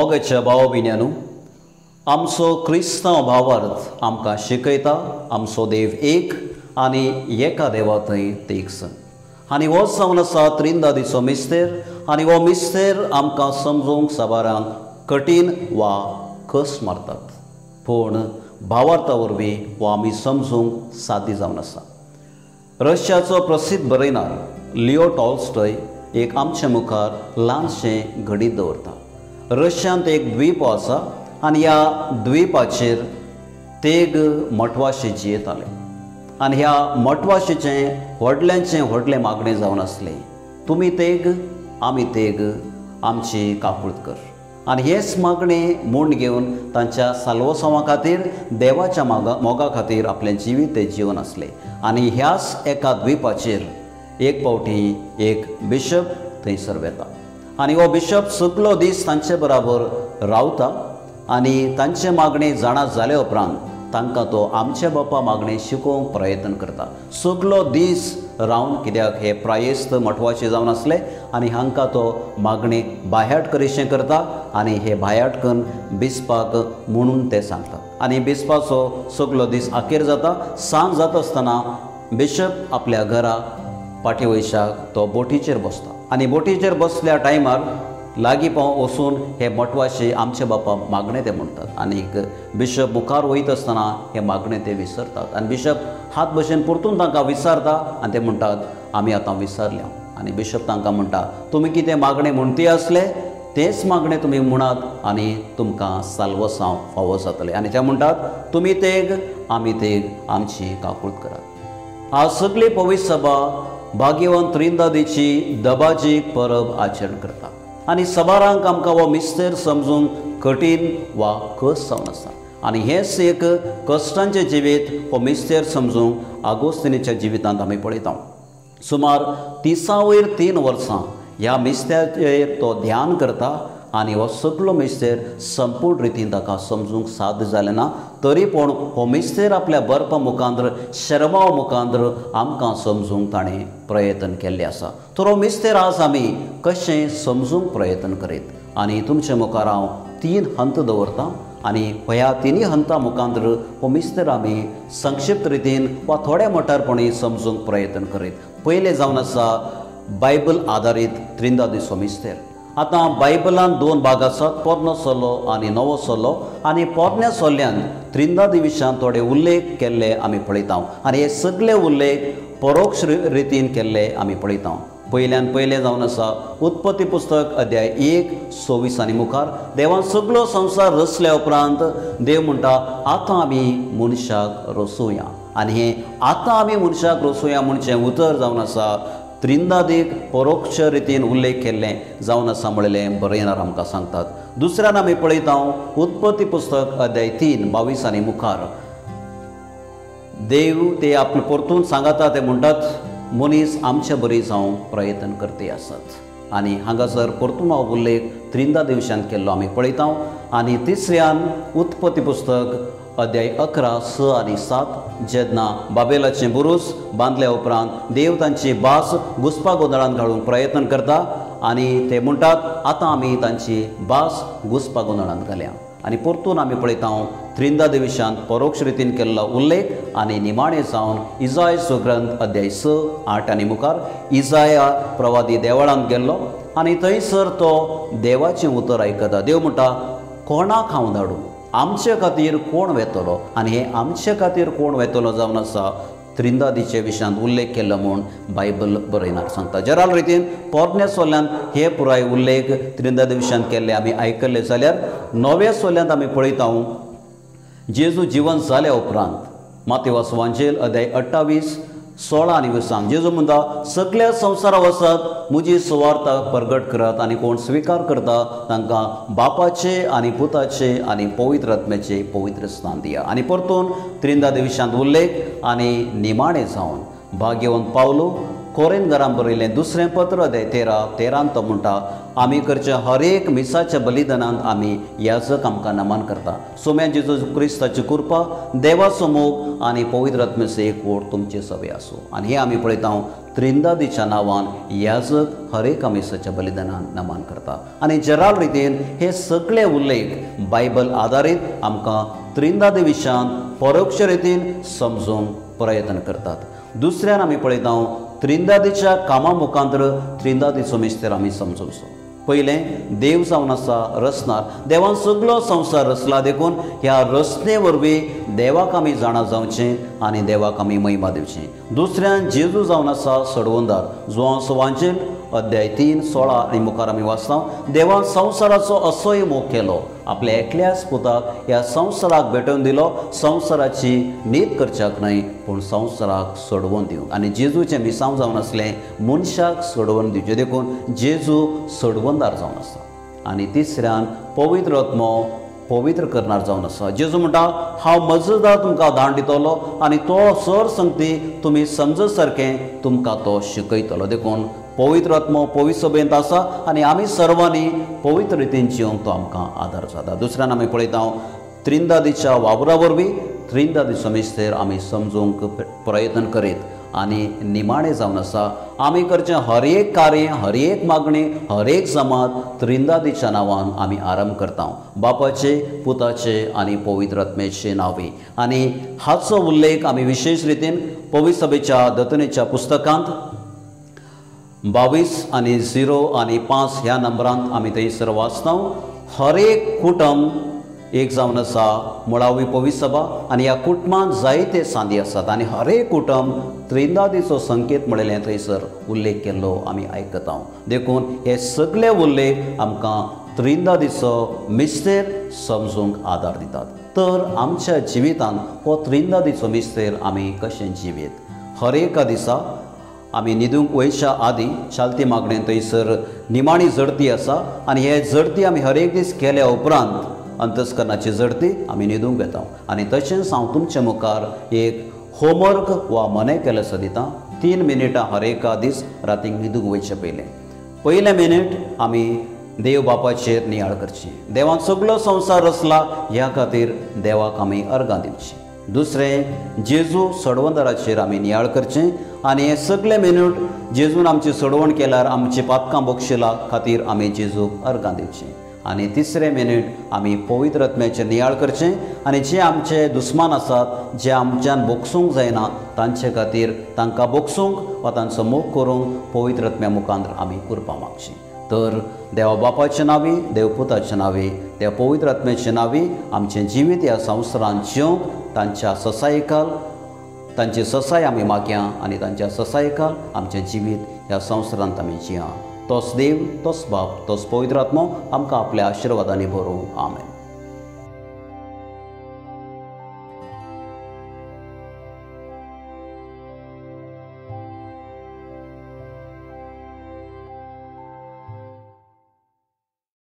मोगाच्या भाव भयण्यांनो, आमचो क्रिस्तांव भावार्थ आमकां शिकयता आमचो देव एक आनी एका देवा थंय तीग सण. आनी हो जावन आसा त्रिंदादीचो मिस्तेर आनी हो मिस्तेर आमकां समजूंक साबारांक कठीण वा कस मारतात, पूण भावार्था वरवीं हो आमी समजूंक सादी जावन आसा. रशियाचो प्रसिद्ध बरयणार लिओ टॉलस्टॉय एक आमचे मुखार ल्हानशें घडीत दवरता. रशियांत एक द्वीप आसा आनी ह्या द्वीपाचेर तेग मठवाशी जियेताले आनी ह्या मठवाशीचें व्हडल्यांचें व्हडलें मागणें जावन आसलें, तुमी तेग आमी तेग, आमची काकूळत कर. आनी हेच मागणें म्हूण घेवन तांच्या साल्वसांवा खातीर देवाच्या मोगा खातीर आपलें जिवीत ते जिवन आसलें. आनी ह्याच एका द्वीपाचेर एक फावटी एक बिशप थंयसर वेता आनी हो बिशप सगलो दीस तांचे बराबर रावता आनी तांचे मागणें जाणा जाले उपरांत तांकां तो आमचे बापा मागणें शिकोवंक प्रयत्न करता. सगलो दीस रावन, कित्याक हे प्रायेस्त मठवाचे जावन आसले आनी हांकां तो मागणें बाह्याट करीशें करता आनी हे बाह्याट करून बिस्पाक म्हणून ते सांगता. आनी बिस्पाचो सगलो दीस अखेर जाता. सांज जाता आसतना बिशप आपल्या घरा पाटी वयशाक तो बोटीचेर बसता आनी बोटीचेर बसल्या टायमार लागीं पाव वचून हे मठवाशी आमचे बापा मागणें ते म्हणटात आनीक बिशप मुखार वयता आसतना हे मागणें ते विसरतात आनी बिशप हात भशेन परतून तांकां विचारता आनी ते म्हणटात आमी आतां विसरल्या. आनी बिशप तांकां म्हणटा तुमी कितें मागणें म्हणटी आसले तेच मागणें तुमी म्हणात आनी तुमकां साल्वसांव फावो जातलें. आनी ते म्हणटात तुमी तेग आमी तेग, आमची काकूळत करात. आज सगळी पवित्र सभा भाग्यवंत त्रिंदादीची दबाजीक परब आचरण करता आनी सबारांक आमकां हो मिस्तेर समजूंक कठीण वा कस जावन आसा. आनी हेंच एक कश्टांचें जिवीत हो मिस्तेर समजूंक आगोस्तिनीच्या जिवितांत आमी पळयता. सुमार 30 वयर 3 वर्सां ह्या मिस्त्याचेर तो ध्यान करता आनी हो सगलो मिस्तेर संपूर्ण रितीन ताका समजूंक साध्य जालें ना, तरी पूण हो मिस्तेर आपल्या बरपा मुखांतर शर्माव मुखांतर आमकां समजूंक ताणें प्रयत्न केल्लें आसा. तर हो मिस्तेर आज आमी कशें समजूंक प्रयत्न करीत आनी तुमचे मुखार हांव 3 हंत दवरतां आनी ह्या 3 हंता मुखांतर हो मिस्तेर आमी संक्षिप्त रितीन वा थोड्या मोटारपणी समजूंक प्रयत्न करीत. पयलें जावन आसा बायबल आदारीत त्रिंदादीचो मिस्तेर. आतां बायबलान 2 भाग आसात, पोरनो सल्लो आनी नवो सल्लो. आनी पोरण्या सल्ल्यान त्रिंदादी विशयान थोडे उल्लेख केल्ले आमी पळयता आनी हे सगळे उल्लेख परोक्ष रितीन केल्ले आमी पळयता. पयल्यान पयलें जावन आसा उत्पत्ती पुस्तक अध्याय 1 26 आनी मुखार देवान सगलो संवसार रचल्या उपरांत देव म्हणटा आतां आमी मनशाक रचोवया. आनी हें आतां आमी मनशाक रचोवया म्हणचें उतर जावन आसा त्रिंदादीक परोक्ष रितीन उल्लेख केल्लें जावन आसा म्हणलें बरयणार आमकां सांगतात. दुसऱ्यान आमी पळयता उत्पत्ती पुस्तक अध्याय 3 22 आनी मुखार देव ते आपले परतून सांगता, ते म्हणटात मनीस आमचे बरी जावंक प्रयत्न करते आसात. आनी हांगासर परतून हो उल्लेख त्रिंदादी विशयांत केल्लो आमी पळयता. आनी तिसऱ्यान उत्पत्ती पुस्तक अध्याय 11 6 आनी 7 जेन्ना बाबेलाचें बुरूस बांदल्या उपरांत देव तांची भास घुसपा गोंदळांत घालूंक प्रयत्न करता आनी ते म्हणटात आतां आमी तांची भास घुसपा गोंदळांत घाल्या. आनी परतून आमी पळयता त्रिंदादी विशयांत परोक्ष रितीन केल्लो उल्लेख. आनी निमाणें जावन इजायाचो ग्रंथ अध्याय 6 8 आनी मुखार इजाया प्रवादी देवळांत गेल्लो आनी थंयसर तो देवाचें उतर आयकता. देव म्हणटा कोणाक हांव धाडूं, आमचे खातीर कोण वेतलो? आनी हें आमचे खातीर कोण वेतलो जावन आसा त्रिंदादीचे विशयांत उल्लेख केल्लो म्हूण बायबल बरयणार सांगता. जराल रितीन पोरण्या सोल्यांत हे पुराय उल्लेख त्रिंदादी विशयांत केल्ले आमी आयकल्ले जाल्यार नव्या सोल्यांत आमी पळयता जेजू जिवन जाल्या उपरांत मातेवास वांजेल अध्याय 28 16 आनी 20 जेजू म्हणटा सगल्या संवसारा वचत म्हजी सुवार्ता प्रगट करात आनी कोण स्विकार करता तांकां बापाचे आनी पुताचे आनी पवित्र आत्म्याचे पवित्र स्थान दिया. आनी परतून त्रिंदादी विशयांत उल्लेख. आनी निमाणें जावन भाग्यवंत पावलो कोरेन घरान बरयलें दुसरें पत्र अध्याय 13 13 तो म्हणटा आमी करच्या हर एक मिसाच्या बलिदानांत आमी याजक आमकां नमन करता। सोम्या जेजू क्रिस्ताची कृपा, देवाचो मोग आनी पवित्र आत्म्याचो एकवट तुमचे सवे आसूं। आनी हे आमी पळयता त्रिंदादीच्या नांवान याजक हर एका मिसाच्या बलिदानान नमन करता। आनी जराल रितीन हे सगळे उल्लेख बायबल आदारीत आमकां त्रिंदादी विशयान परोक्ष रितीन समजूंक प्रयत्न करतात। दुसऱ्यान आमी पळयता त्रिंदादीच्या कामा मुखांतर त्रिंदादीचो मिस्तेर आमी समजूचो। पयलें, देव जावन आसा रचणार, देवान सगळो संवसार रचला देखून ह्या रचने वरवीं देवाक आमी जाणा जावचें आनी देवाक आमी महिमा दिवची। दुसऱ्यान जेजू जावन आसा सडवंदार, जुवांव सुवांचेल अध्याय 3:16 आनी मुखार आमी वाचता, देवान संवसाराचो असोय मोग केलो, आपल्या एकल्याच पुताक ह्या संवसाराक भेटोवन दिलो, संवसाराची नीत करच्याक न्हय पूण संवसाराक सोडोवन दिवंक। आनी जेजूचें मिसांव जावन आसलें मनशाक सोडोवन दिवचें, देखून जेजू सोडवंदार जावन आसा। आनी तिसऱ्यान पवित्र आत्मो पवित्र करणार जावन आसा। जेजू म्हणटा, हांव मजदार तुमकां दाण दितलो आनी तो सर संगती तुमी समज सारकें तुमकां तो शिकयतलो। देखून पवित्र आत्मो पवित्र सभेंत आसा आनी आमी सर्वांनी पवित्र रितीन जिवंक तो आमकां आदार जाता। दुसऱ्यान आमी पळयता त्रिंदादीच्या वावरा वरवीं त्रिंदादीचो मिस्तेर आमी समजूंक प्रयत्न करीत आनी निमाणें जावन आसा आमी करचें हर एक कार्य, हर एक मागणी, हर एक जमात त्रिंदादीच्या नांवान आमी आरंभ करता, बापाचे, पुताचे आनी पवित्र आत्म्याचे नांवे। आनी हाचो उल्लेख आमी विशेश रितीन पवित्र सभेच्या दत्तनेच्या पुस्तकांत 22 आनी 0 आनी 5 ह्या नंबरांत आमी थंयसर वाचता। हर एक कुटुंब एक जावन आसा मुळावी पवित्र सभा आनी ह्या कुटुंबांत जायते सांदी आसात आनी हर एक कुटुंब त्रिंदादीचो संकेत म्हणलें थंयसर उल्लेख केल्लो आमी आयकता। देखून हे सगळे उल्लेख आमकां त्रिंदादीचो मिस्तेर समजूंक आदार दितात। तर आमच्या जिवितांत हो त्रिंदादीचो मिस्तेर आमी कशें जिवीत, हर एका दिसा आमी न्हिदूंक वयच्या आदीं शालती मागणेन थंयसर निमाणी जडती आसा आनी हे जडती आमी हर एक दीस केल्या उपरांत अंतस्करणाची जडती आमी न्हिदूंक वेता। आनी तशेंच हांव तुमच्या मुखार एक होमवर्क वा मने केलें आसा दिता, 3 मिनटां हर एका दीस रातीक न्हिदूंक वयचे पयलें। पयलें मिनीट आमी देव बापाचेर नियाळ करची, देवान सगळो संवसार रचला ह्या खातीर देवाक आमी अर्गां दिवची। दुसरें, जेजू सडवंदाराचेर आमी नियाळ करचें आनी हे सगळे मिनट जेजून आमची सडवण केल्यार आमची पातकां बक्षिला खातीर आमी जेजूक अर्गां दिवचीं। आनी तिसरें मिनट आमी पवित्र आत्म्याचेर नियाळ करचें आनी जे आमचे दुस्मान आसात, जे आमच्यान बोगसूंक जायना तांचे खातीर तांकां बोगसूंक वा तांचो मोग करूंक पवित्र आत्म्या मुखार आमी कृपा मागची। तर देवा बापाच्या नांवी, देवपुताच्या नांवी, देव पवित्र आत्म्याच्या नांवी आमचें जिवीत ह्या संवसारांत जिवंक तांच्या ससायकाल तांची ससाय आमी मागया आनी तांच्या ससायकाल आमचें जिवीत ह्या संवसारांत आमी जिया। तोच देव, तोच बाप, तोच पवित्र आत्मो आमकां आपल्या आशिर्वादांनी भरूं। आमेन।